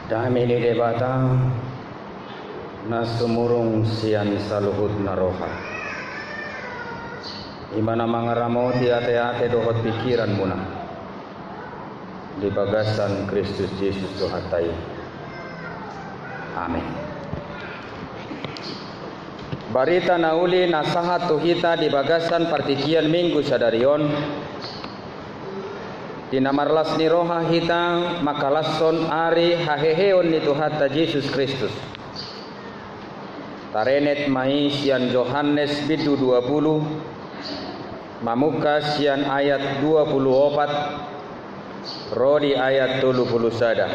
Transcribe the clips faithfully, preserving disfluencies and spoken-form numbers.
Dame ni Debata na sumurung sian saluhutna roha, i ma na mangaramoti ateate dohot pingkiranmuna di bagasan Kristus Jesus Tuhanta i. Amen. Barita na uli na sahat tu hita di bagasan partingkian Minggu sadari on, di na marlas ni roha hita mangkalashon ari haheheon ni Tuhanta Jesus Kristus. Tarenet ma i sian Johannes bindu dua pulu, mamungka sian ayat dua pulu opat ro di ayat tolu pulu sada.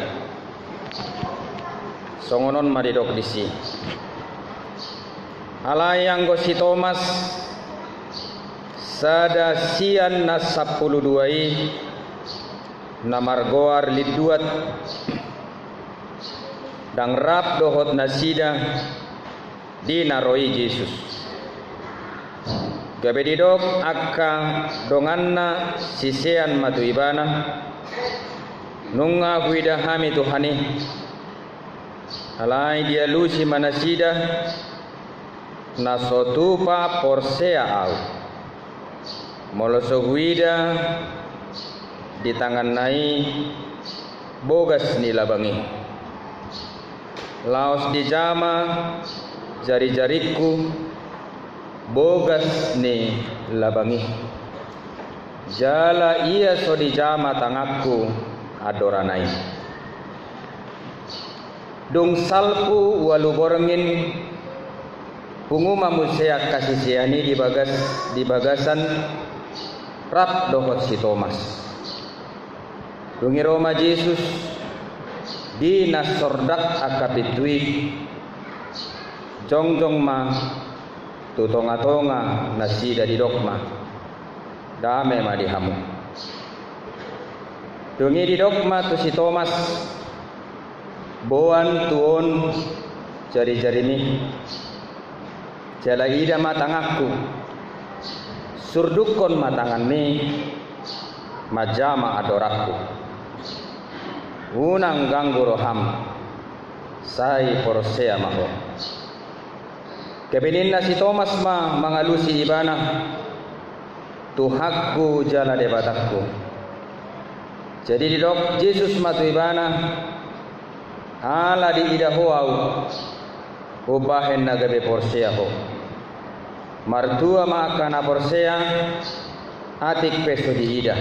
Songon on ma didok disi. Alai anggo si Tomas, sada sian na sampulu dua i, na margoar Linduat, ndang rap dohot nasida di na ro i Jesus. Gabe didok angka donganna sisean ma tu Ibana, "Nunga huida hami Tuhan i." Alai dialusi ma nasida, "Na so tupa porsea ahu, molo so huida di tanganna i bogas ni labang i. Laos dijama jarijaringku bogas ni labang i, jala ia so dijama tanganku andorana i." Dung salpu ualu borngin, pungu ma muse angka sisean i di bagas, di bagasan, rap dohot si Tomas. Dung i ro ma Jesus di na sordak angka pintu i, jongjong ma tu tongatonga nasida, didok ma, "Dame ma di hamu." Dung i didok ma tu si Tomas, "Boan tu on jarijarimi, jala ida ma tanganku, surdukkon ma tanganmi manjama andorangku. Unang ganggu roham, sai porsea ma ho." Gabe ninna si Tomas ma mangalusi Ibana, "Tuhanku jala Debatangku." Jadi didok Jesus ma tu ibana, "Ala diida ho ahu, umbahen na gabe porsea ho. Martua ma angka na porsea, atik pe so diida."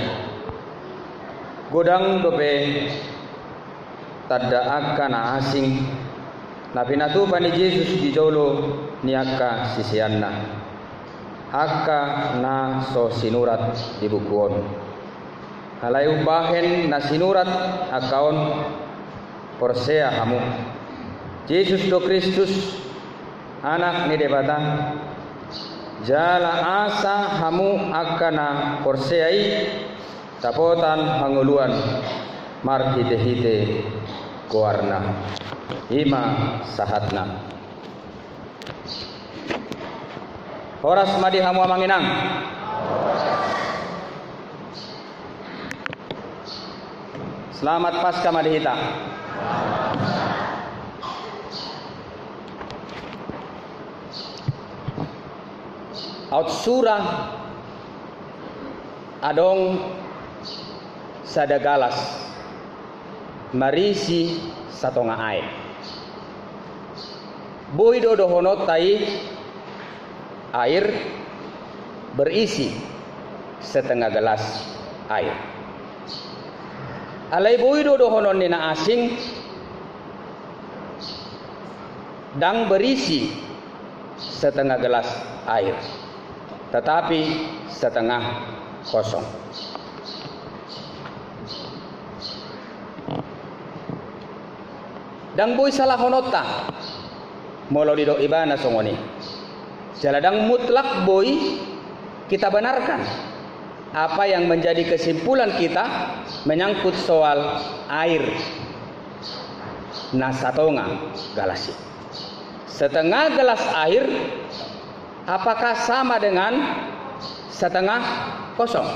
Godang dope tanda angka na asing na pinatupa ni Jesus di jolo ni angka siseanna, angka na so sinurat di buku on. Alai umbahen na sinurat angka on, porsea hamu, Jesus do Kristus, Anak ni Debata, jala asa hamu angka na porsea i dapotan hangoluan marhitehite goarna. I ma sahatna. Horas ma di hamu amang inang. Selamat Paskah ma di hita. Aut sura adong sada galas marisi satonga aek. Boi do dohononta i air berisi setengah gelas air. Alai boi do dohonon ni na asing, ndang berisi setengah gelas air, tetapi setengah kosong. Ndang boi salahononta molo didok ibana songon i. Jala ndang mutlak boi kita benarkan apa yang menjadi kesimpulan kita menyangkut soal air na satonga galas i. Setengah gelas air, apakah sama dengan setengah kosong?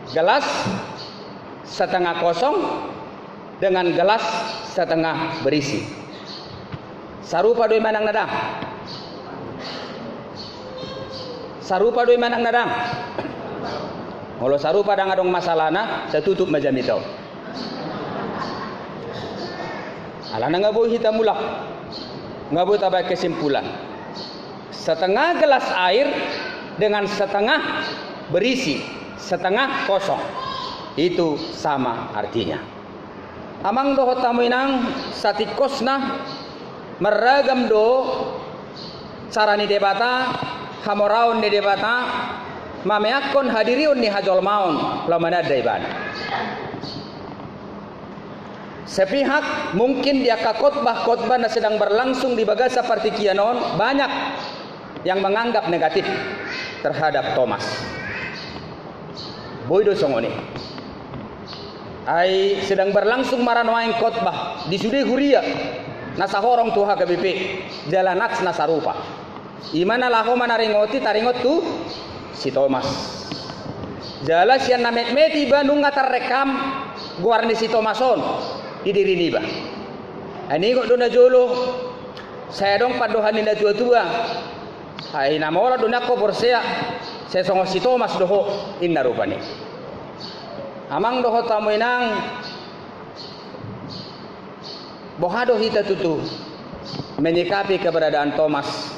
Gelas setengah kosong dengan gelas setengah berisi. Sarupa do i manang na dang? Sarupa do i manang na dang? Molo sarupa, dang adong masalahna, tatutup ma jamita on. Alana nga boi hita mulak, nga boi tabaen kesimpulan. Setengah gelas air dengan setengah berisi, setengah kosong, itu sama artinya. Amang dohot hamu inang, satingkosna marragam do cara ni Debata, hamoraon ni Debata, mameakkon hadirion ni hajolmaon laho mananda Ibana. Sepihak, mungkin di angka khotbah-khotbah na sedang berlangsung di bagasan partingkian on, banyak yang menganggap negatif terhadap Thomas. Boi do songon i. Ai sedang berlangsung ma nuaeng khotbah di sude huria na sahorong tu H K B P, jala nats na sarupa. I ma na laho manaringoti, taringot tu si Thomas. Jala sian na metmet iba nunga tarrekam goar ni si Thomas on di diri niba. Ai ningot do najolo, sai adong pandohan ni natuatua. Ai na mola do nian ho porsea, sai songon si Thomas do ho, inna rupani. Amang dohot hamu inang, boha do hita tutu menyikapi keberadaan Thomas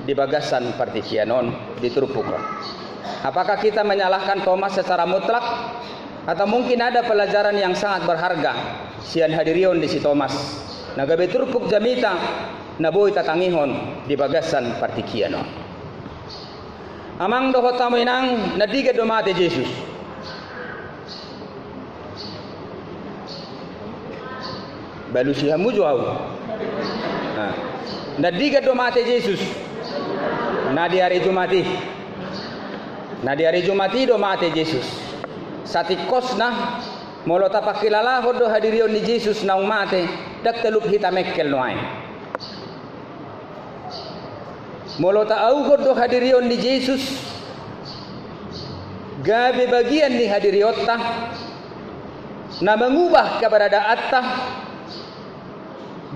di bagasan partingkian on, di turpuk on? Apakah kita menyalahkan Thomas secara mutlak? Atau mungkin ada pelajaran yang sangat berharga sian hadirion ni si Thomas na gabe turpuk jamita na boi tatangihon di bagasan partingkian on? Amang dohot hamu inang, na digan do mate Jesus. Balusi hamu jo ahu. Na digan do mate Jesus. Na di ari Jumat i. Na di ari Jumat i do mate Jesus. Satingkosna, molo tapangkilalahon do hadirion ni Jesus naung mate, ndang talup hita mengkel nuaeng. Molo taauhon do hadirion ni Jesus gabe bagian ni hadirionta, na mangubah keberadaanta,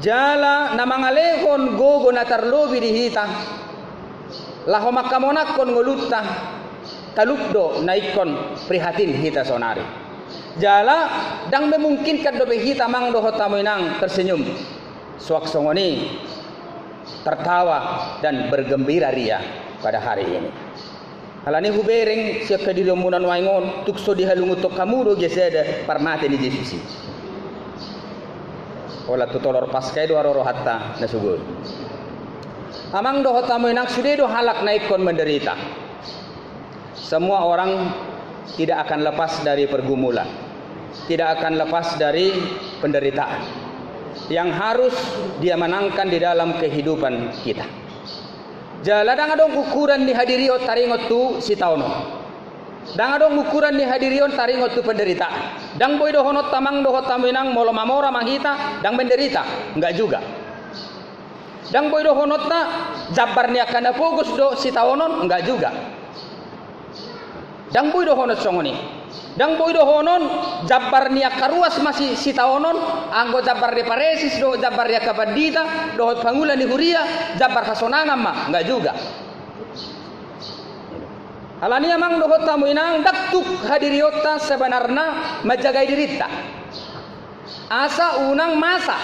jala na mangalehon gogo na tarlobi di hita, laho mangkamonangkon ngolunta, talup do na ingkon prihatin hita saonari. Jala ndang memungkinkan dope hita, amang dohot hamu inang, tersenyum. Suang songon i, tertawa dan bergembira ria pada hari ini. Alani hubereng sian hadirionmuna nuaeng on, tung so dihalungunhon hamu do gia sada parmate ni Jesus i. Holan tu tolor Paska i do ro rohanta na sogot. Amang dohot hamu inang, sude do halak na ingkon menderita. Semua orang tidak akan lepas dari pergumulan, tidak akan lepas dari penderitaan yang harus dia menangkan di dalam kehidupan kita. Jala ndang adong ukuran ni hadirion taringot tu sitaonon. Ndang adong ukuran ni hadirion taringot tu penderitaan. Ndang boi dohononta, amang dohot hamu inang, molo mamora ma hita, ndang menderita. Enggak juga. Ndang boi dohononta jambar ni angka na pogos do sitaonon, enggak juga. Ndang boi dohonon songon i. Ndang boi dohonon jambar ni angka ruas ma si, sitaonon, anggo jambar ni paresis dohot jambar ni angka pandita dohot pangula ni huria, jambar hasonangan ma, enggak juga. Alani, amang dohot hamu inang, ndang tuk hadirionta sebenarna manjagai dirinta. Asa unang masa,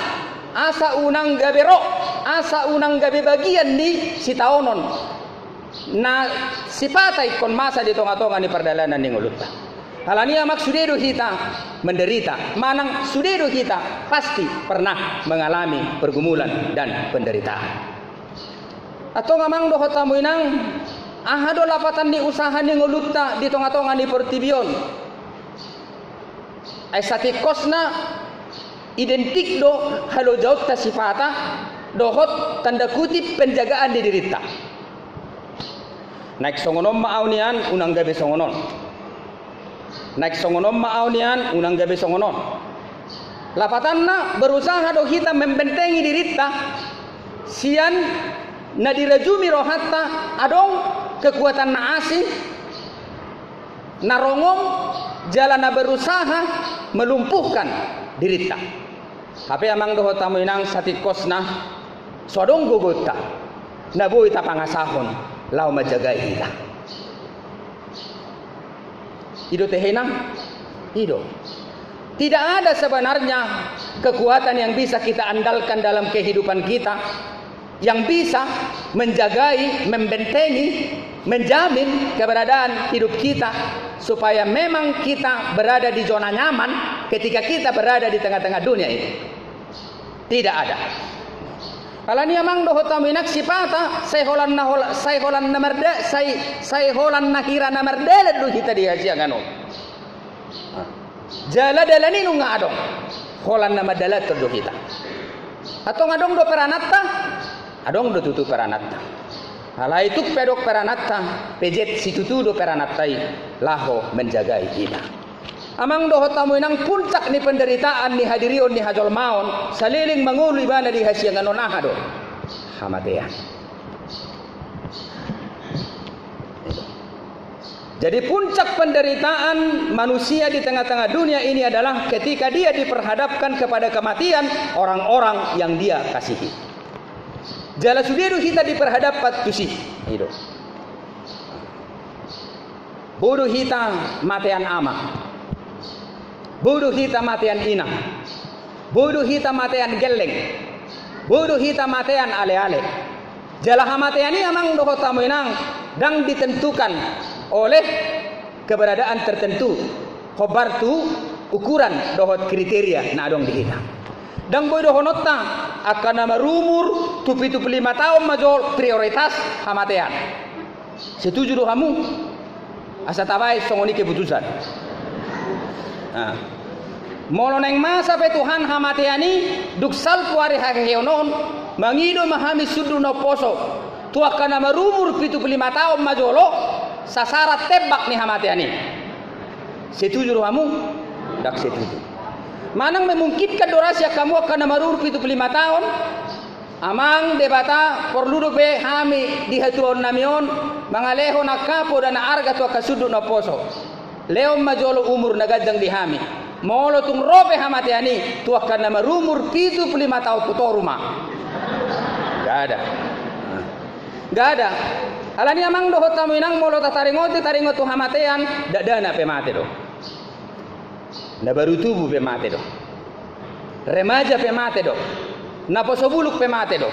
asa unang gabe ro, asa unang gabe bagian ni sitaonon na sipata ingkon masa di tonga-tonga ni pardalanan ni ngolunta. Alani, amang, sude do hita menderita, manang sude do hita pasti pernah mengalami pergumulan dan penderitaan. Antong, amang dohot hamu inang, aha do lapatan ni usaha ni ngolunta di tonga-tonga ni portibi on? Ai satingkosna identik do halojaonta sipata dohot, tanda kutip, penjagaan di dirinta. Naeng songon on ma ahu nian, unang gabe songon on. Naeng songon on ma ahu nian, unang gabe songon on. Lapatanna, berusaha do hita membentengi dirinta sian na dirajumi rohanta, adong kekuatan na asing na rongom jala na berusaha melumpuhkan dirinta. Hape amang dohot hamu inang, satingkosna so adong gogonta na boi tapangasahon laho manjagai hita. I do, ate inang? I do. Tidak ada sebenarnya kekuatan yang bisa kita andalkan dalam kehidupan kita yang bisa menjagai, membentengi, menjamin keberadaan hidup kita, supaya memang kita berada di zona nyaman ketika kita berada di tengah-tengah dunia ini. Tidak ada. Alani i amang dohot hamu inang, sipata sai holan na hol-, sai holan na marda-, sai, sai holan na hira na mardalan do hita di hasiangan on. Jala dalan i nunga adong. Holan na mandalankon do hita. Antong adong do perananta, adong do tutu perananta. Alai tung pe adong perananta, pejet situtu do perananta i laho manjagai hita. Amang dohot hamu inang, puncak ni penderitaan ni hadirion ni hajolmaon saleleng mangolu ibana di hasiangan on aha do? Hamatean. Jadi puncak penderitaan manusia di tengah-tengah dunia ini adalah ketika dia diperhadapkan kepada kematian orang-orang yang dia kasihi. Jala sude do hita diperhadapkan tusi. I do. Boi do hita matean ama. Boi do hita matean ina. Boi do hita matean gelleng. Boi do hita matean aleale. Jala hamatean i amang dohot hamu inang, ndang ditentukan oleh keberadaan tertentu, hombar tu ukuran dohot kriteria na adong di hita. Ndang boi dohononta angka na marumur tu pitu pulu lima taon ma jolo prioritas hamatean. Setuju do hamu? Asa tabaen songon i keputusan. Nah. Molo naeng masa pe Tuhan hamatean i, dung salpu ari haheheon on, mangido ma hami sundut na umposo tu angka na marumur pitu pulu lima taon ma jolo, sasarat tembak ni hamatean i. Setuju do hamu? Ndang setuju. Manang memungkinkan do ra sian hamu angka na marumur pitu pulu lima taon? Amang Debata, porlu dope hami di hatuaonnami on mangalehon angka poda na arga tu angka sundut na umposo. Lehon ma jolo umur na ganjang di hami. Molo tung ro pe hamatean i tu angka na marumur pitu pulu lima taon tu toru ma. Ndada. Ndada. Alani i amang dohot hamu inang, molo tataringoti, taringot tu hamatean, dakdanak pe mate do. Na baru tubu pe mate do. Remaja pe mate do. Naposo bulung pe mate do.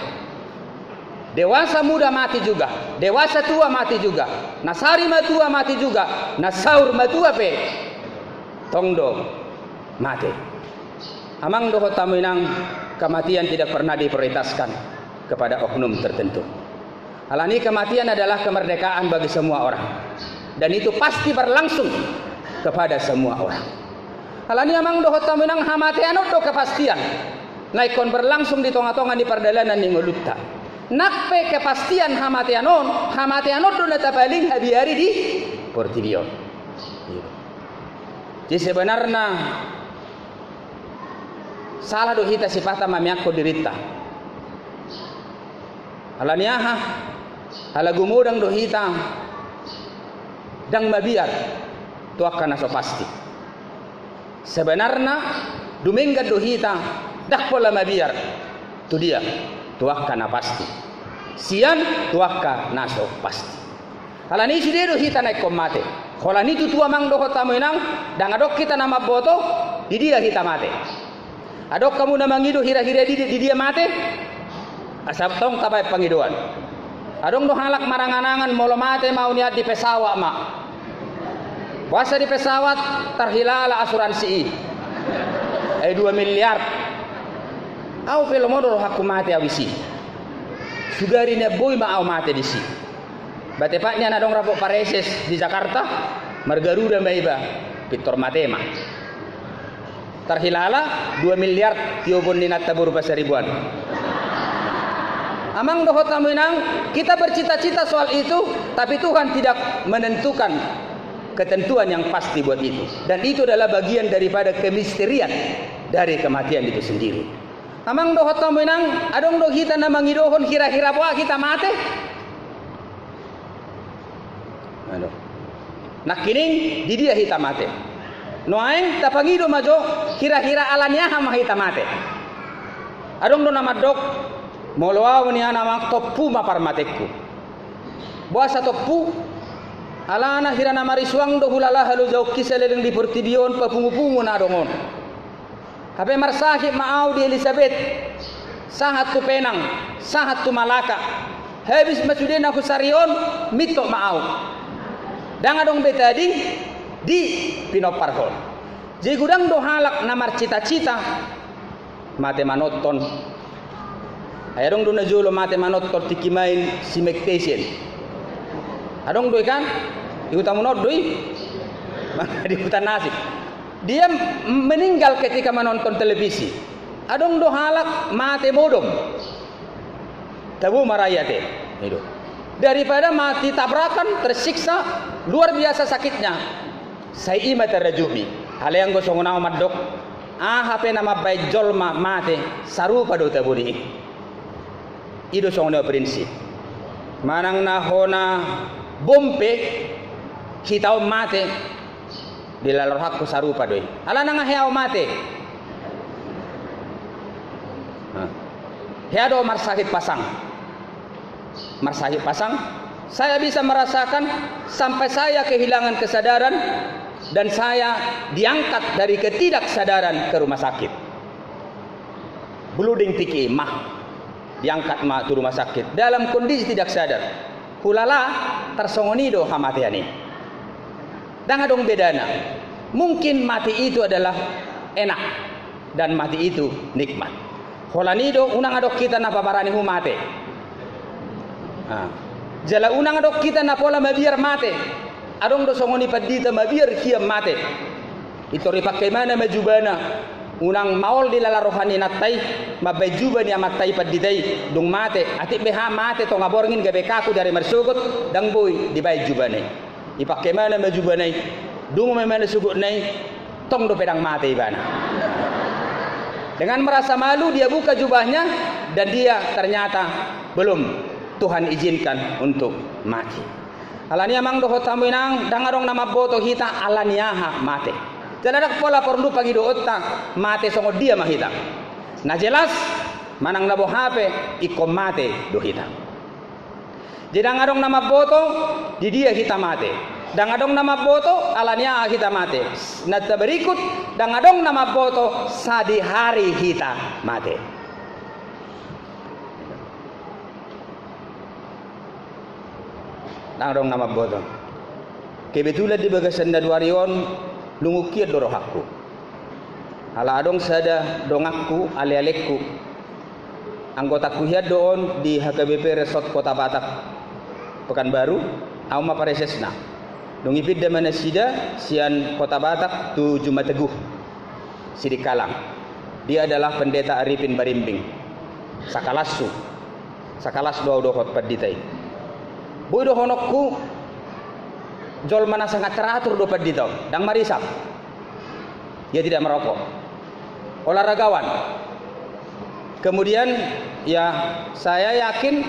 Dewasa muda mati juga, dewasa tua mati juga, na sari matua mati juga, na saur matua pe tong do mate. Amang dohot hamu inang, kematian tidak pernah diprioritaskan kepada oknum tertentu. Alani i kematian adalah kemerdekaan bagi semua orang. Dan itu pasti berlangsung kepada semua orang. Alani i amang dohot hamu inang, hamatean on do kepastian na ingkon berlangsung di tonga-tonga ni pardalanan ni ngolunta. Nang pe kepastian hamatean on, hamatean on do na tapaling habiari di portibi on. Jadi sebenarna salah do hita sipata mameakkon dirinta. Alani aha? Ala gumodang do hita ndang mabiar tu angka na so pasti. Sebenarna dumenggan do hita ndang pola mabiar tu dia, tu angka na pasti. Sian tu angka na so pasti. Alani i sude do hita na ingkon mate. Holan i tutu amang dohot hamu inang, ndang adong hita na mamboto di dia hita mate. Adong hamu na mangido hira-hira di, di dia mate? Asa tong tabaen pangidoan. Adong do halak marangan-angan molo mate ma au nian di pesawat ma. Boasa di pesawat? Tarhilala asuransi i. Ai dua miliar. Au pe lomo do rohangku mate au disi. Sugari nian boi ma au mate disi. Ba tepatnya na adong rapot pareses di Jakarta, margaruda ma iba, pintor mate ma. Tarhilala dua miliar tiopon ni inanta boru Pasaribuan. Amang dohot hamu inang, kita bercita-cita soal itu, tapi Tuhan tidak menentukan ketentuan yang pasti buat itu. Dan itu adalah bagian daripada kemisterian dari kematian itu sendiri. Amang dohot hamu inang, adong do hita na mangidohon hira-hira boha hita mate? Aduh. Nangkining di dia hita mate? Nuaeng tapangido ma jo, hira-hira ala ni aha ma hita mate. Adong do na mandok, molo ahu nian amang, tompu ma parmatengku. Boasa tompu? Alana hira na marisuang do hulala halojaonki saleleng di portibi on, papungu-pungu na adong on. Hape marsahit ma ahu di Elisabet, sahat tu Penang, sahat tu Malaka. Habis ma sude na husari on, mintok ma ahu. Ndang adong be tading di pinomparhon. Jadi godang do halak na marcita-cita mate manonton. Ai adong do na jolo mate manonton tingki main si Mike Tyson. Adong do i kan? Di huta muna on do i. Di huta nasi. Dia meninggal ketika menonton televisi. Adong do halak mate modom. Tabo ma rakyat i. Daripada mati tabrakan, tersiksa, luar biasa sakitnya. Sai i ma tarajumi. Alai anggo songon ahu mandok, aha pe na mambaen jolma mate, sarupa do tabo ni i. I do songon i prinsip. Manang na hona bom pe, hita on mate, di lala rohangku sarupa do i. Alana nga hea ahu mate. Hea do marsahit pasang. Marsahit pasang, saya bisa merasakan sampai saya kehilangan kesadaran dan saya diangkat dari ketidaksadaran ke rumah sakit. Bloeding tingki i ma, diangkat ma tu rumah sakit dalam kondisi tidak sadar. Hulala, tarsongon i do hamatean i. Ndang adong bedana. Mungkin mati itu adalah enak dan mati itu nikmat. Holan i do unang adong hita na pabaranihu mate. Jala unang adong hita na pola mabiar mate. Adong do songon i pandita mabiar hian mate. Pintor ipangke ibana ma jubana. Unang maol di lala roha ni inanta i, mambaen juba ni amanta i pandita i, dung mate, atik beha mate tonga borngin gabe kaku di ari marsogot, ndang boi dibaen jubana i. Ipangke ibana ma jubana i, dung ma ibana sogotna i, tong dope ndang mate ibana. Dengan merasa malu dia buka jubahnya dan dia ternyata belum Tuhan izinkan untuk mati. Ala ni i amang dohot hamu inang, ndang adong na mamboto hita ala ni aha mate. Jala ndang pola porlu pangidoonta mate songon dia ma hita. Na jelas, manang na boha pe, ingkon mate do hita. Jadi ndang adong na mamboto di dia hita mate. Ndang adong na mamboto ala ni aha hita mate. Na taberikut, ndang adong na mamboto sadihari hita mate. Ndang adong na mamboto. Kebetulan di bagasan na dua ari on, nunga hian do rohangku. Ala adong sada donganku, alealengku. Anggotangku hian do on di H K B P Resort Kota Batak, Pekanbaru, ahu ma paresesna. Dung i pinda ma nasida sian Kota Batak tu Jum'at Agung. Sidikalang. Dia adalah Pendeta Arifin Barimbing. Sakalashon. Sakalas do ahu dohot pandita i. Boi dohononku, jolma na sangat teratur do pandita on. Ndang marisap. Dia tidak merokok. Olahragawan. Kemudian, ya, saya yakin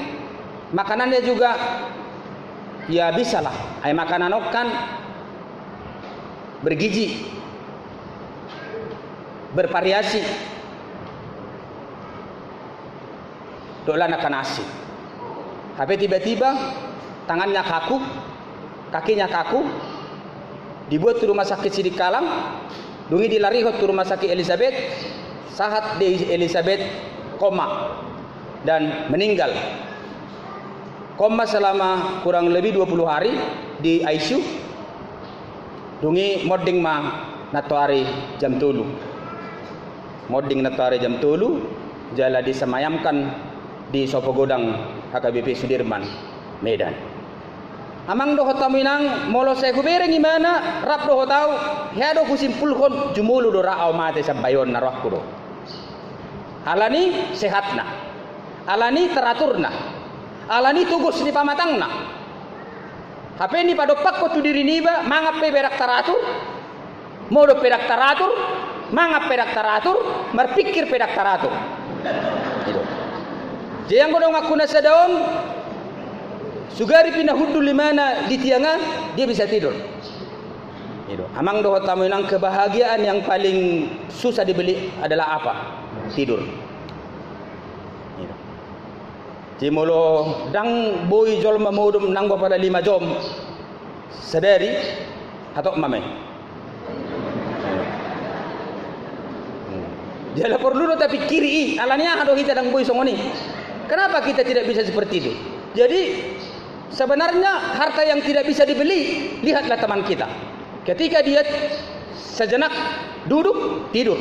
makanannya juga, ya, bisalah. Ai makanan on kan bergizi, bervariasi. Dohot na kan asing. Hape tiba-tiba tangannya kaku, kakinya kaku, dibuat tu rumah sakit Sidikalang, dung i dilarihon tu rumah sakit Elisabet, sahat di Elisabet koma dan meninggal. Koma selama kurang lebih dua puluh hari di I C U. Dung i monding ma nantoari jam tolu. Monding nantoari jam tolu, jala disemayamkan di Sopo Godang H K B P Sudirman, Medan. Amang dohot hamu inang, molo sai hubereng ibana rap dohot ahu, hea do husimpulhon, jumolo do ra ahu mate, sambayon na rohangku do. Ala ni sehatna, ala ni teraturna, ala ni togos ni pamatangna. Hape nipadompakkon tu diri niba, mangan pe ndang taratur, modom pe ndang taratur, mangan pe ndang taratur, marpingkir pe ndang taratur. Jadi anggo donganku na sada on, sugari pinahundul imana di tiang an, dia bisa tidur. Ido. Amang dohot hamu inang, kebahagiaan yang paling susah dibeli adalah apa? Tidur. Ido. Jadi molo ndang boi jolma modom nanggo pada lima jom sadari, hatop ma i. Jala porlu do tapikkiri i, alani aha do hita ndang boi songon i? Kenapa kita tidak bisa seperti itu? Jadi, sebenarnya harta yang tidak bisa dibeli, lihatlah teman kita. Ketika dia sejenak duduk, tidur.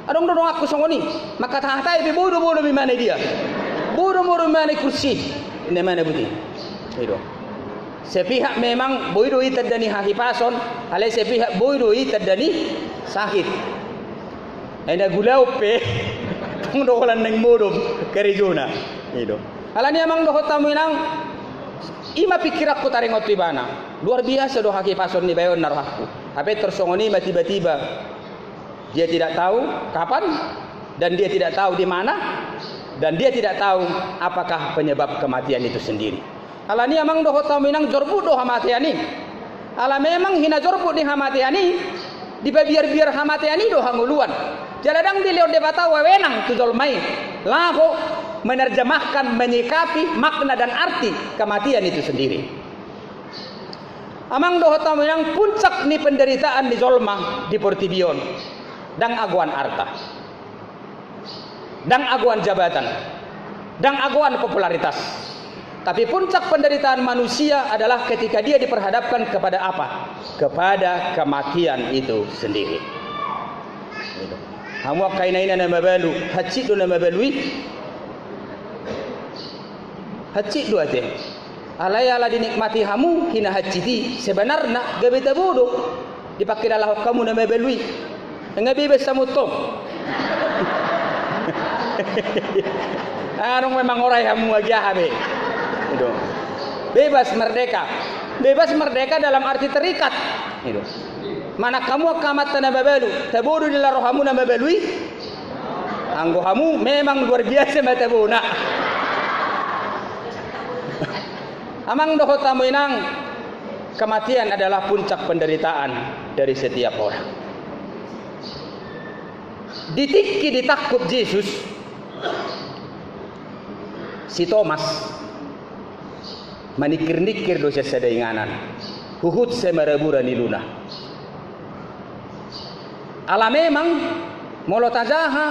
Adong do donganku songon i, mangkatahatai pe boi do modom imana i dia. Boi do modom imana i kursi. Inna imana buti. Ido. Sepihak memang boi do i tanda ni hahipason, alai sepihak boi do i tanda ni sakit. Ai na gulaon pe, tong do holan naeng modom karejona. Ido. Alani amang dohot hamu inang, i ma pikiranku taringot tu ibana. Luar biasa do hahipason ni bayoonna rohangku. Hape tor songon i ma tiba-tiba. Dia tidak tahu kapan, dan dia tidak tahu di mana, dan dia tidak tahu apakah penyebab kematian itu sendiri. Alani amang dohot hamu inang, jorbut do hamatean i. Ala memang hinajorbut ni hamatean i, dipabiar-biar hamatean i do hangoluan. Jala ndang dilehon Debata wewenang tu jolma i laho menerjemahkan, menyikapi makna dan arti kematian itu sendiri. Amang dohot hamu inang, puncak ni penderitaan ni jolma di portibi on ndang agoan arta, ndang agoan jabatan, ndang agoan popularitas. Tapi puncak penderitaan manusia adalah ketika dia diperhadapkan kepada apa? Kepada kematian itu sendiri. Hamu angka ina-ina na mabalu, hansit do na mabalu i? Hansit do ate. Alai ala dinikmati hamu hinahansit i, sebenarna gabe tabo do. Dipangkilalahon hamu na mabalu i. Nga bebas hamu tong. Adong memang orai hamu agia habe. Ido. Bebas merdeka. Bebas merdeka dalam arti terikat. Ido. Manang hamu angka amanta na mabalu, tabo do dilala rohamu na mabalu i? Anggo hamu memang luar biasa ma tabona. Amang dohot hamu inang, kematian adalah puncak penderitaan dari setiap orang. Di tingki ditangkup Jesus, si Tomas maningkir-ningkir do sian sada inganan, huhut sai marabura niluna. Ala memang molo tajaha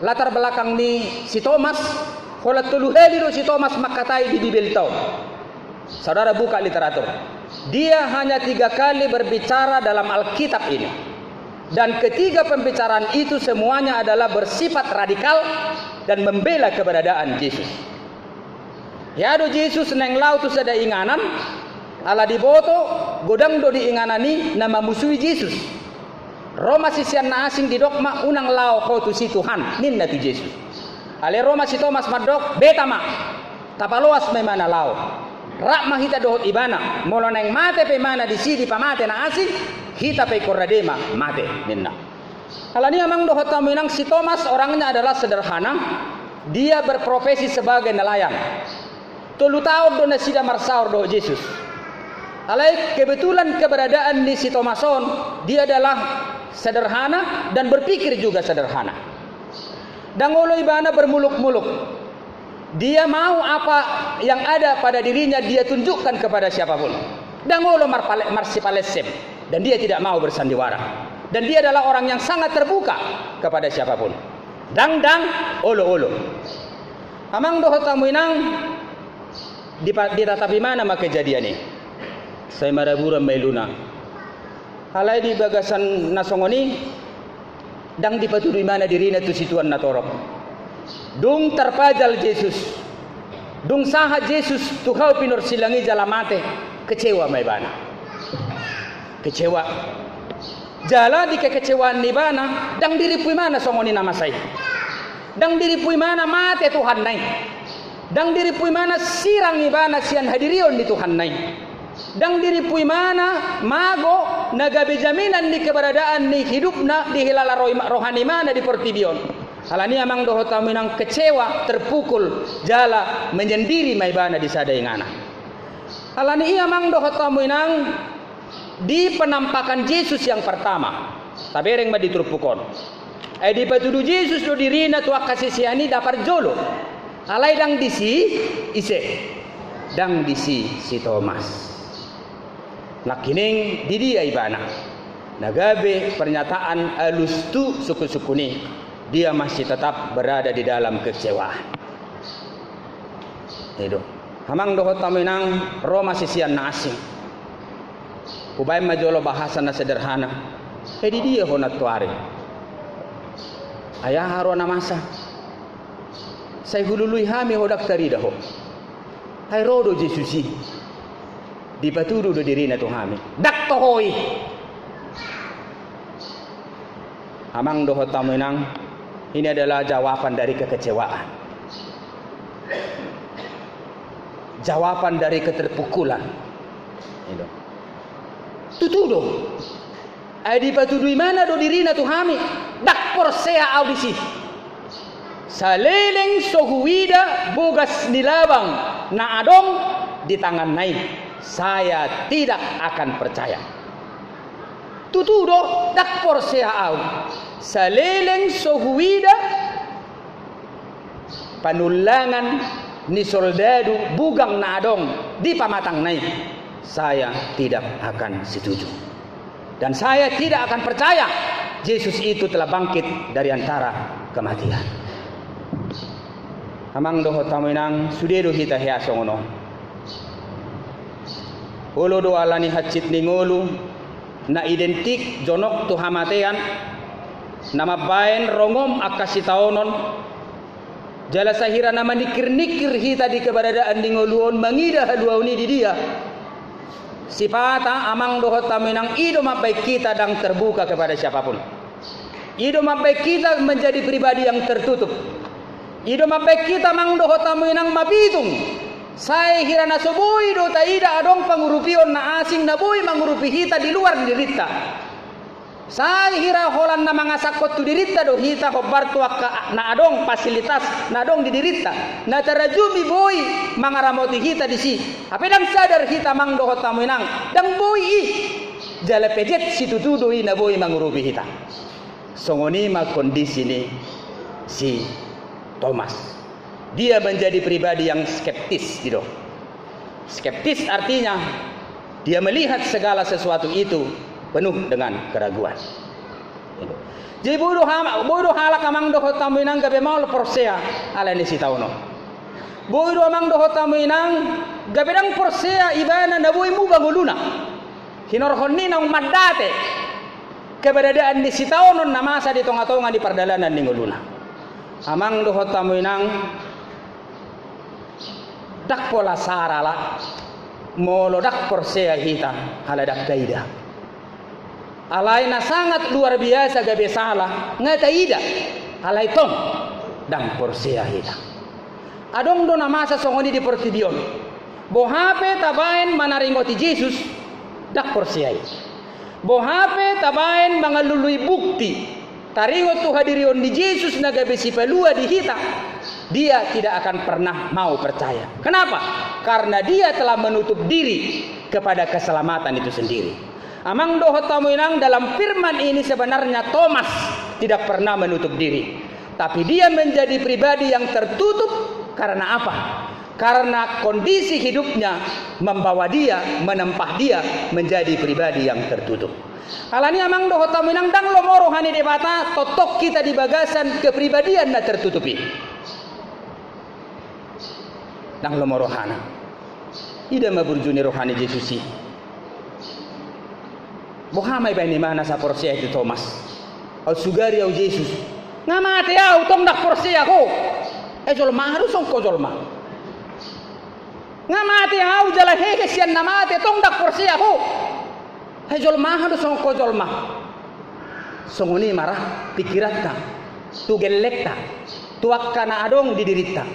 latar belakang ni si Tomas, holan tolu hali do si Tomas mangkatai di Bibelta on. Saudara buka literatur. Dia hanya tiga kali berbicara dalam Alkitab ini. Dan ketiga pembicaraan itu semuanya adalah bersifat radikal dan membela keberadaan Yesus. Ia do Jesus naeng laho tu sada inganan, ala diboto godang do di inganan i na mamusui Jesus. Ro ma sisean na asing, didok ma, "Unang laho ho tusi Tuhan," ninna tu Jesus. Alai ro ma si Tomas mandok, "Beta ma, tapaloas ma imana laho. Rap ma hita dohot ibana, molo naeng mate pe imana disi dipamate na asing, hita pe ingkon rade ma mate," ninna. Alani amang dohot hamu inang, si Tomas orangnya adalah sederhana, dia berprofesi sebagai nelayan. Tolu taon do nasida marsaor dohot Jesus. Alai kebetulan keberadaan ni si Tomas on, dia adalah sederhana dan berpikir juga sederhana. Ndang olo ibana bermuluk-muluk. Dia mau apa yang ada pada dirinya dia tunjukkan kepada siapapun. Ndang olo marpale-, marsipalessem. Dan dia tidak mau bersandiwara. Dan dia adalah orang yang sangat terbuka kepada siapapun. Ndang, ndang olo-olo. Amang dohot hamu inang, dipa-, ditatapi imana ma kejadian i. Sai marabura ma iluna. Alai di bagasan na songon i, ndang dipatudu imana dirina tu situan na torop. Dung tarpajal Jesus, dung sahat Jesus tu hau pinarsilang i jala mate, kecewa ma ibana. Kecewa. Jala di kekecewaan ni ibana, ndang dirimpu imana songon i na masa i. Ndang dirimpu imana mate Tuhanna i. Ndang dirimpu imana sirang ibana sian hadirion ni Tuhanna i. Ndang dirimpu imana mago na gabe jaminan ni keberadaan ni hidupna dihilala roh-, roha ni imana di portibi on. Alani amang dohot hamu inang, kecewa, terpukul, jala menyendiri ma ibana di sada inganan. Alani i amang dohot hamu inang, Di penampakan Jesus yang pertama, tabereng ma di turpuk on. Ai dipatudu Jesus do dirina tu angka sisean i na parjolo. Alai ndang disi ise? Ndang disi si Tomas. Nangkining di dia ibana? Na gabe pernyataan alus tu sungkun-sungkun i, dia masih tetap berada di dalam kekecewaan. I do. Amang dohot hamu inang, ro ma sisean na asing. Hubaen ma jolo bahasa na sederhana. E, di dia ho nantoari? Ai aha roha na masa? Sai hulului hami ho, ndang tarida ho. Ai ro do Jesus i. Dipatudu do dirina tu hami. Ndang toho i. Amang dohot hamu inang, ini adalah jawaban dari kekecewaan. Jawaban dari keterpukulan. I do. Tutu do. Ai dipatudu ibana do dirina tu hami. Ndang porsea ahu disi. Saleleng so huida bogas ni labang na adong di tanganna i, saya tidak akan percaya. Tutu do, ndang porsea ahu. Saleleng so huida panullangan ni soldadu bugang na adong di pamatangna i, saya tidak akan setuju. Dan saya tidak akan percaya Jesus itu telah bangkit dari antara kematian. Amang dohot hamu inang, sude do hita hea songon on. Olo do ala ni hansit ni ngolu na identik jonok tu hamatean, na mambaen rongom angka sitaonon, jala sahira na maningkir-ningkir hita di keberadaan ni ngolu on, mangida haluaon i di dia. Sipata amang dohot hamu inang, i do mambaen hita ndang terbuka kepada siapapun. I do mambaen hita menjadi pribadi yang tertutup. I do mambaen hita amang dohot hamu inang mapitung. Sai hira na so boi do taida adong pangurupion na asing na boi mangurupi hita di luar ni dirinta. Sai hira holan na mangasahon tu dirinta do hita hombar tu angka na adong fasilitas na adong di dirinta, na tarajumi boi mangaramoti hita disi. Hape ndang sadar hita amang dohot hamu inang, ndang boi i. Jala pejet situtu do i na boi mangurupi hita. Songon i ma kondisi ni si Tomas. Dia menjadi pribadi yang skeptis, gitu. Skeptis artinya dia melihat segala sesuatu itu penuh dengan keraguan. Jadi boi do ha-, boi do halak amang dohot hamu inang gabe maol porsea ala ni sitaonon. Boi do amang dohot hamu inang gabe ndang porsea ibana na boi muba ngoluna. Hinorhon ni naung mandate keberadaan ni sitaonon na masa di tonga-tonga ni pardalanan ni ngoluna. Amang dohot hamu inang, ndang pola sala molo ndang porsea hita ala ndang taida. Alai na sangat luar biasa gabe sala nga taida, alai tong ndang porsea hita. Adong do na masa songon i di portibi on. Boha pe tabaen manaringoti Jesus, ndang porsea i. Boha pe tabaen mangalului bukti taringot tu hadirion ni Jesus na gabe sipalua di hita, dia tidak akan pernah mau percaya. Kenapa? Karena dia telah menutup diri kepada keselamatan itu sendiri. Amang dohot hamu inang, dalam firman ini sebenarnya Tomas tidak pernah menutup diri. Tapi dia menjadi pribadi yang tertutup karena apa? Karena kondisi hidupnya membawa dia, menempa dia menjadi pribadi yang tertutup. Alani amang dohot hamu inang, ndang lomo roha ni Debata tongtong hita di bagasan kepribadian na tertutup i. Ndang lomo rohana. Ida ma burju ni roha ni Jesus i. Boha ma ibaen ibana saporsea i tu Tomas? Aut sugari ahu Jesus, nga mate ahu tong ndang porsea ho. E, jolma aha do songon ho jolma? Nga mate ahu jala hehe sian na mate tong ndang porsea ho. Hai jolma, aha do songon ho jolma? Songon i ma ra pikiranta tu gellengta, tu angka na adong di dirinta.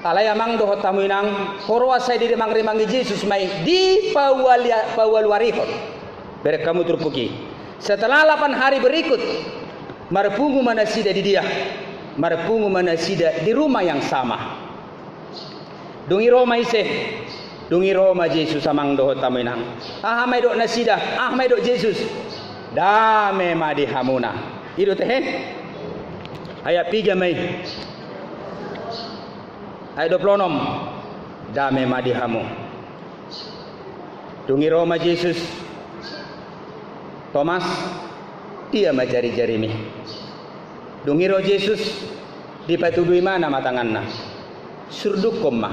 Alai amang dohot hamu inang, huroha sai dirimang-rimangi Jesus ma i, dipaualia-, paualuarihon. Bereng hamu turpuk i. Setelah delapan hari berikut, marpungu ma nasida di dia. Marpungu ma nasida di rumah yang sama. Dung i ro ma ise? Dung i ro ma Jesus, amang dohot hamu inang. Aha ma didok nasida? Aha ma didok Jesus? Dame ma di hamuna. I do tehe? Ayat piga ma i? Ayat dua pulu onom. Dame ma di hamu. Dung i ro ma Jesus. Tomas, dia ma jarijarimi. Dung i ro Jesus, dipatudu ibana ma tanganna. Surdukkon ma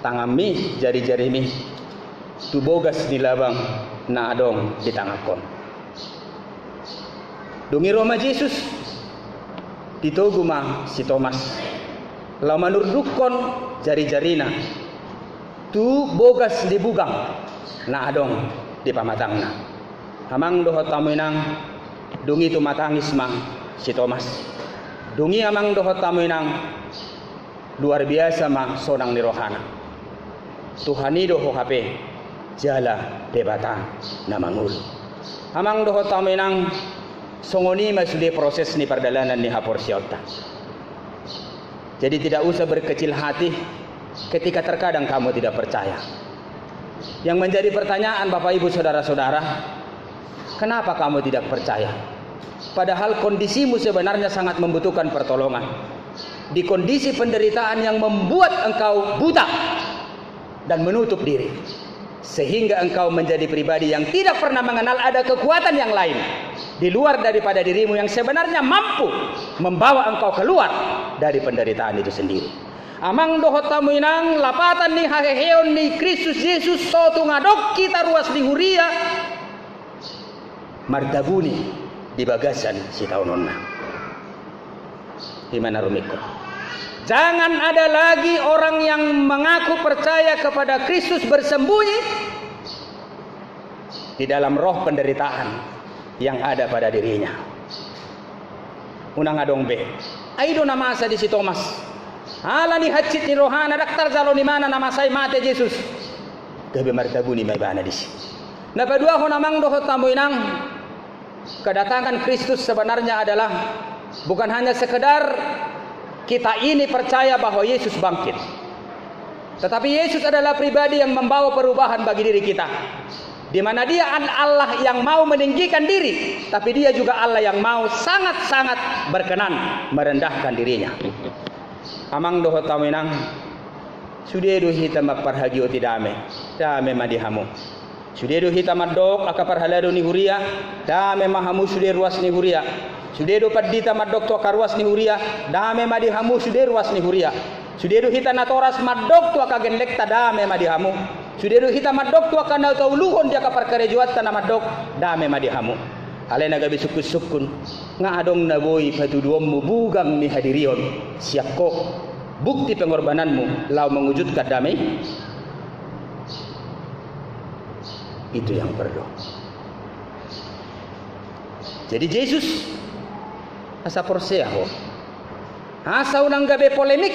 tanganmi, jarijarimi tu bogas ni labang na adong di tangankon. Dung i ro ma Jesus, ditogu ma si Tomas laho manurdukkon jarijarina tu bogas ni bugang na adong di pamatangna. Amang dohot hamu inang, dung i tumatangis ma si Tomas. Dung i, amang dohot hamu inang, luar biasa ma sonang ni rohana. Tuhan i do ho hape jala Debata na mangolu. Amang dohot hamu inang, songon i ma sude proses ni pardalanan ni haporseaonta. Jadi tidak usah berkecil hati ketika terkadang kamu tidak percaya. Yang menjadi pertanyaan, Bapak, Ibu, saudara-saudara, kenapa kamu tidak percaya? Padahal kondisimu sebenarnya sangat membutuhkan pertolongan. Di kondisi penderitaan yang membuat engkau buta dan menutup diri, sehingga engkau menjadi pribadi yang tidak pernah mengenal ada kekuatan yang lain di luar daripada dirimu yang sebenarnya mampu membawa engkau keluar dari penderitaan itu sendiri. Amang dohot hamu inang, lapatan ni haheheon ni Kristus Jesus, so tung adong hita ruas ni huria, martabuni di bagasan sitaononna. I ma na rumingkot. Jangan ada lagi orang yang mengaku percaya kepada Kristus bersembunyi di dalam roh penderitaan yang ada pada dirinya. Unang adong be. Ai i do na masa di si Tomas. Ala ni hansit ni rohana, ndang tarjalo ibana na masa i mate Jesus. Gabe martabuni ma ibana disi. Na paduahon, amang dohot hamu inang, kedatangan Kristus sebenarnya adalah bukan hanya sekedar kita ini percaya bahwa Yesus bangkit. Tetapi Yesus adalah pribadi yang membawa perubahan bagi diri kita. Di mana Dia an-, Allah yang mau meninggikan diri, tapi Dia juga Allah yang mau sangat-sangat berkenan merendahkan dirinya. Amang dohot hamu inang, sude do hita mamparhagioti dame, dame ma di hamu. Sude do hita mandok angka parhalado ni huria, dame ma hamu sude ruas ni huria. Sude do pandita mandok tu angka ruas ni huria, dame ma di hamu sude ruas ni huria. Sude do hita natoras mandok tu angka gellengta, dame ma di hamu. Sude do hita mandok tu angka na tauluhon di angka parkarejoanta na mandok, dame ma di hamu. Alai na gabe sungkun-sungkun, nga adong na boi patuduonmu bugang ni hadirion sian ho, bukti pengorbananmu laho mengujudkan dame i? Itu yang perlu. Jadi Jesus, asa porsea ho. Asa unang gabe polemik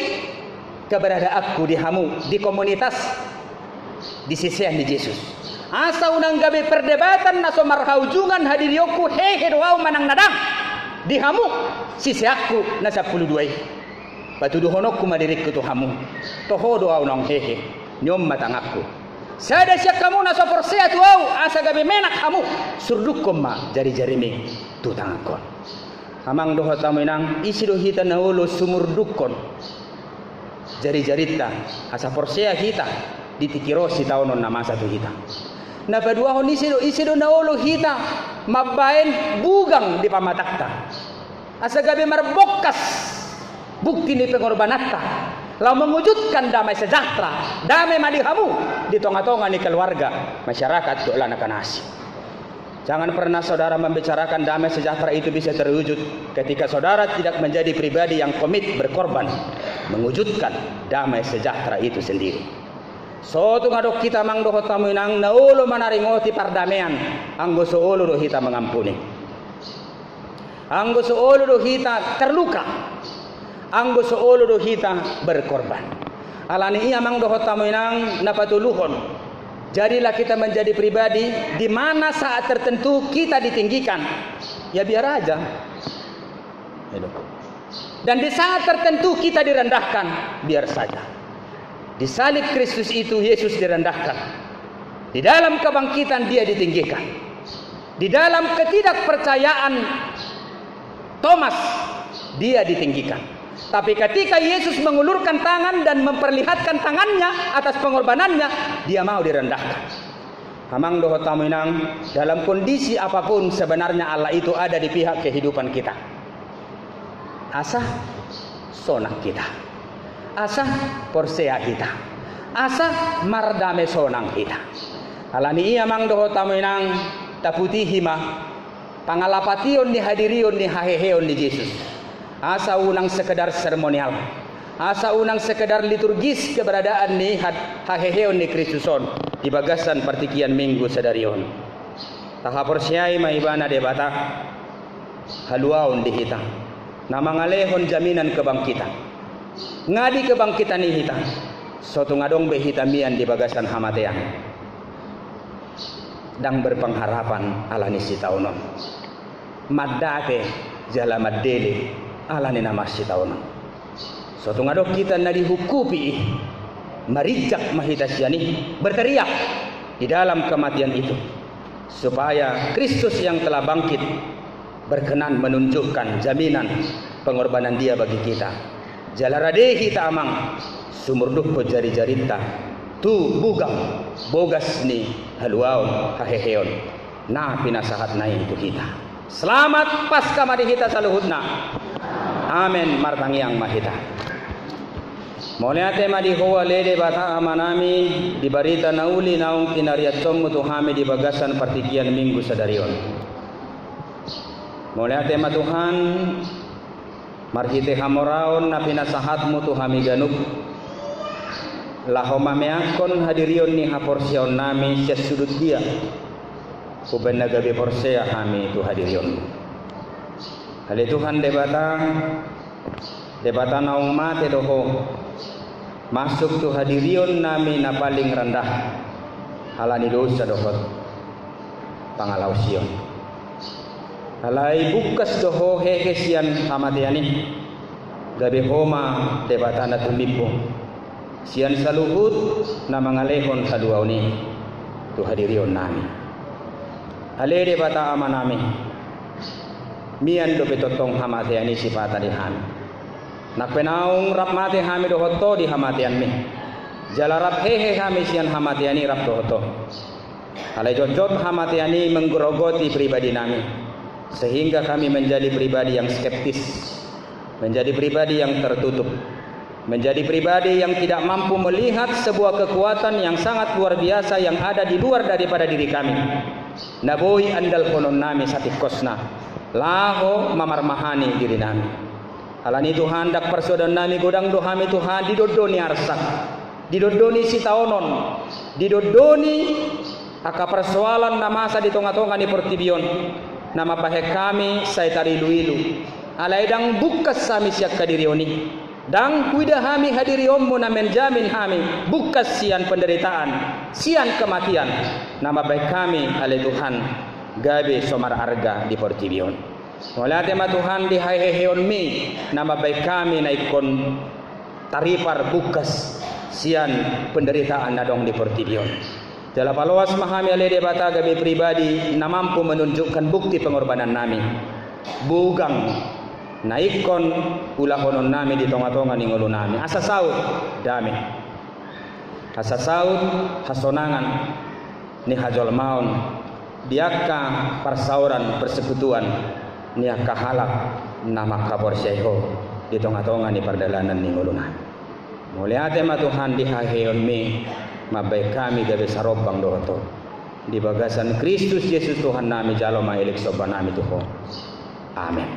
keberadaanku di hamu, di komunitas, di sisean ni Jesus. Asa unang gabe perdebatan na so marhaujungan hadirionku, hehe do ahu manang na dang, di hamu siseanku na sampulu dua i. Patuduhononku ma diringku tu hamu, toho do ahu naung hehe, ni on ma tanganku. Sada sian hamu na so porsea tu ahu, asa gabe menak hamu, surdukkon ma jarijarimi tu tangankon. Amang dohot hamu inang, ise do hita na olo sumurdukkon jarijarinta, asa porsea hita di tingki ro sitaonon na masa tu hita? Na paduahon, ise do, ise do na olo hita mambaen bugang di pamatangta, asa gabe marbongkas bukti ni pengorbananta laho mengujudkan damai sejahtera, dame ma di hamu, di tonga-tonga ni keluarga, masyarakat, dohot angka na asing? Jangan pernah saudara membicarakan damai sejahtera itu bisa terwujud ketika saudara tidak menjadi pribadi yang komit berkorban mewujudkan damai sejahtera itu sendiri. So tung adong hita, amang dohot hamu inang, na olo manaringoti pardamean, anggo so olo do hita mengampuni. Anggo so olo do hita terluka, anggo so olo do hita berkorban. Alani i, amang dohot hamu inang, na patoluhon, jadilah kita menjadi pribadi di mana saat tertentu kita ditinggikan, ya biar aja. Gitu. Dan di saat tertentu kita direndahkan, biar saja. Di salib Kristus itu Yesus direndahkan. Di dalam kebangkitan Dia ditinggikan. Di dalam ketidakpercayaan Thomas, Dia ditinggikan. Tapi ketika Yesus mengulurkan tangan dan memperlihatkan tangannya atas pengorbanannya, Dia mau direndahkan. Amang dohot hamu inang, dalam kondisi apapun sebenarnya Allah itu ada di pihak kehidupan kita. Asa sonang hita. Asa porsea hita. Asa mardame sonang hita. Alani i amang dohot hamu inang, taputihi ma pangalapation ni hadirion ni haheheon ni Jesus. Asa unang sekedar seremonial. Asa unang sekedar liturgis keberadaan ni had-, haheheon ni Kristus on di bagasan partingkian Minggu sadari on. Tahaporseai ma Ibana Debata haluaon di hita, na mangalehon jaminan kebangkitan. Nga di kebangkitan i hita, so tung adong be hita mian di bagasan hamatean. Ndang berpengharapan alani sitaonon. Mandate jala mandele alani na marsitaonon. So tung adong hita na dihukupi i, marinjak ma hita sian i, berteriak di dalam kematian itu, supaya Kristus yang telah bangkit berkenan menunjukkan jaminan pengorbanan Dia bagi kita. Jala rade hita amang, sumurdukhon jarijarinta tu bugang bogas ni haluaon haheheon na pinasahatna i tu hita. Selamat Paskah ma di hita saluhutna. Amen. Martangiang ma hita. Mauliate ma di Ho ale Debata Amanami, di barita na uli naung pinariashonMu tu hami di bagasan partingkian Minggu sadari on. Mauliate ma Tuhan, marhite hamoraon na pinasahatMu tu hami ganup, laho mameakkon hadirion ni haporseaonnami sian sudut dia, umbahen na gabe porsea hami tu hadirion. Ale Tuhan Debata, Debata naung mate do Ho, masuk tu hadirionnami na paling randah, alani dosa dohot pangalaosion. Alai bungkas do Ho hehe sian hamatean i, gabe Ho ma Debata na tumimbo sian saluhut na mangalehon haluaon i tu hadirionnami. Ale Debata Amanami, mian dope tongtong hamatean i sipata di hami. Nang pe naung rap mate hami dohot Ho di hamateanmi, jala rap hehe hami sian hamatean i rap dohot Ho. Alai jotjot hamatean i menggerogoti pribadinami, sehingga kami menjadi pribadi yang skeptis, menjadi pribadi yang tertutup, menjadi pribadi yang tidak mampu melihat sebuah kekuatan yang sangat luar biasa yang ada di luar daripada diri kami, na boi andalhononnami satingkosna laho mamarmahani dirinami. Alani Tuhan, ndang parsoadaonnami godang do hami Tuhan, didondoni arsak, didondoni sitaonon, didondoni angka parsoalan na masa di tongatonga ni portibi on, na mambahen hami sai tariluilu. Alai ndang bungkas hami sian hadirion i. Ndang huida hami hadirionmu na menjamin hami bungkas sian penderitaan, sian kematian, na mambahen hami ale Tuhan gabe so mararga di portibi on. Mauliate ma Tuhan di haheheonmi na mambahen hami na ingkon taripar bungkas sian penderitaan na adong di portibi on. Jala paloas ma hami ale Debata gabe pribadi na mampu menunjukkan bukti pengorbanannami, bugang na ingkon ulahononnami di tongatonga ni ngolunami. Asa saut dame, asa saut hasonangan ni hajolmaon di angka parsaoran persekutuan ni angka halak na manghaporseai Ho di tongatonga ni pardalanan ni ngolunami. Mauliate ma Tuhan di haheheonmi mambahen hami gabe sarombang dohot Ho. Di bagasan Kristus Jesus Tuhannami jalo ma elek sombanami tu Ho. Amen.